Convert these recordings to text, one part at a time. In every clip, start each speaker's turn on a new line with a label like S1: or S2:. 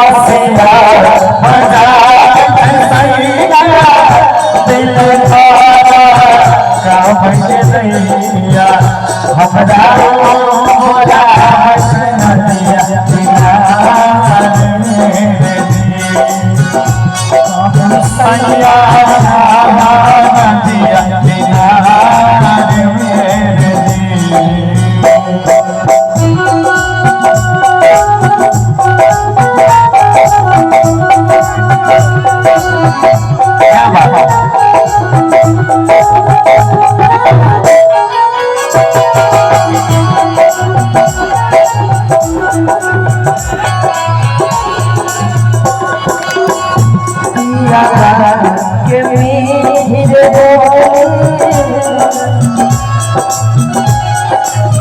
S1: बसिया बजाबै सैया दिल धारा काबै दैया हमरा बोलाबै छै नदिया किनार मेरे जी सैया नदिया किनार मेरे जी। क्या बात है?
S2: के मीर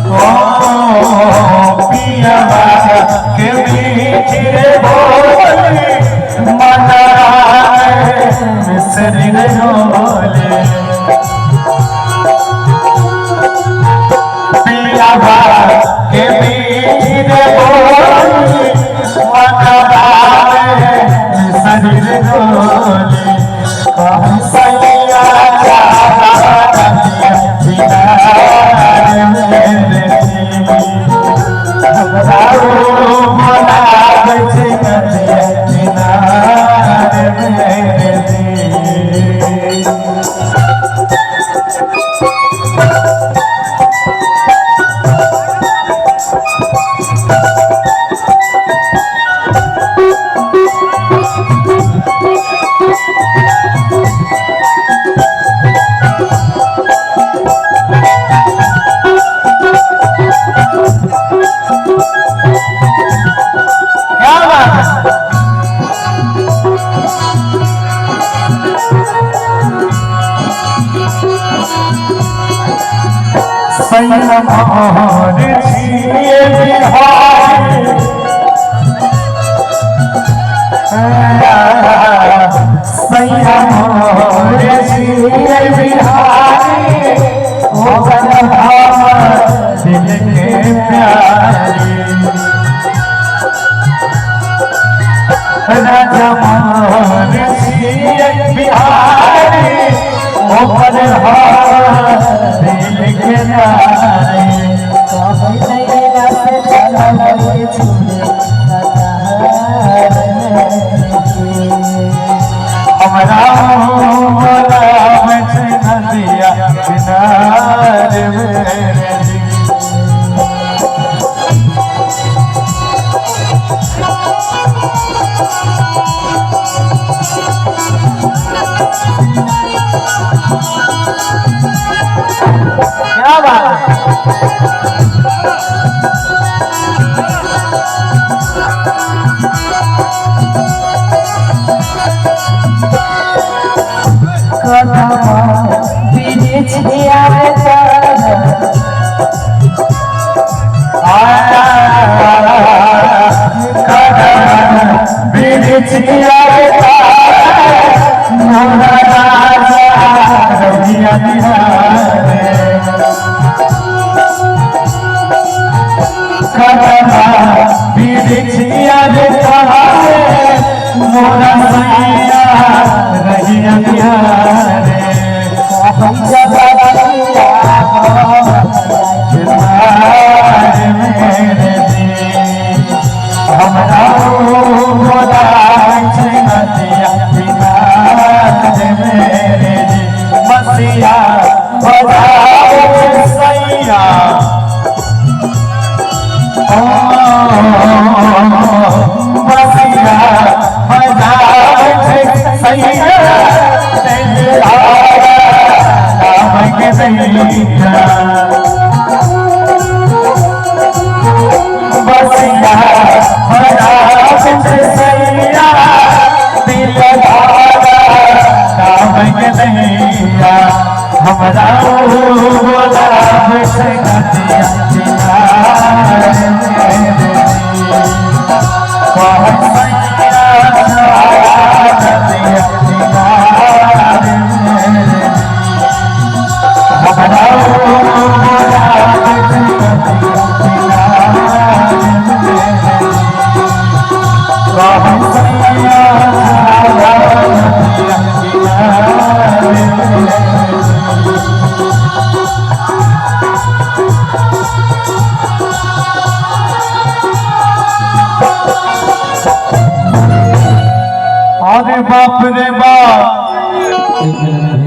S1: ओ पियवा के मीठे बोले मना मिसरी ढोले पियवा के मीठे बोले मना मिसरी ढोले कहूँ सैया किनारे मेरे जी हमरा बोलाबै छै नदिया किनारे मेरे जी। क्या बात है? सैया मोर छिए बिहारी सैया मोर छिए बिहारी ओकर हमर दिल के प्यारी राजा मोर छिए बिहारी ओकर हमर दिल के प्यारी हमरा बोलाबै छै नदिया किनारे मेरे जी। क्या बात है? हमरा बोलाबै छै नदिया किनारे मेरे जी बसिया बजाओ सैया ओ बसिया बजाओ सैया के दैया बसिया बजाओ सैया दिल धारा नाम के दैया हमरा बोलाबै छै नदिया किनारे मेरे जी। अरे बाप रे बाप,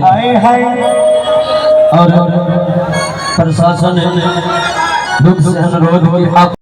S1: हाय हाय।
S3: और प्रशासन दुख से अनुरोध कि आप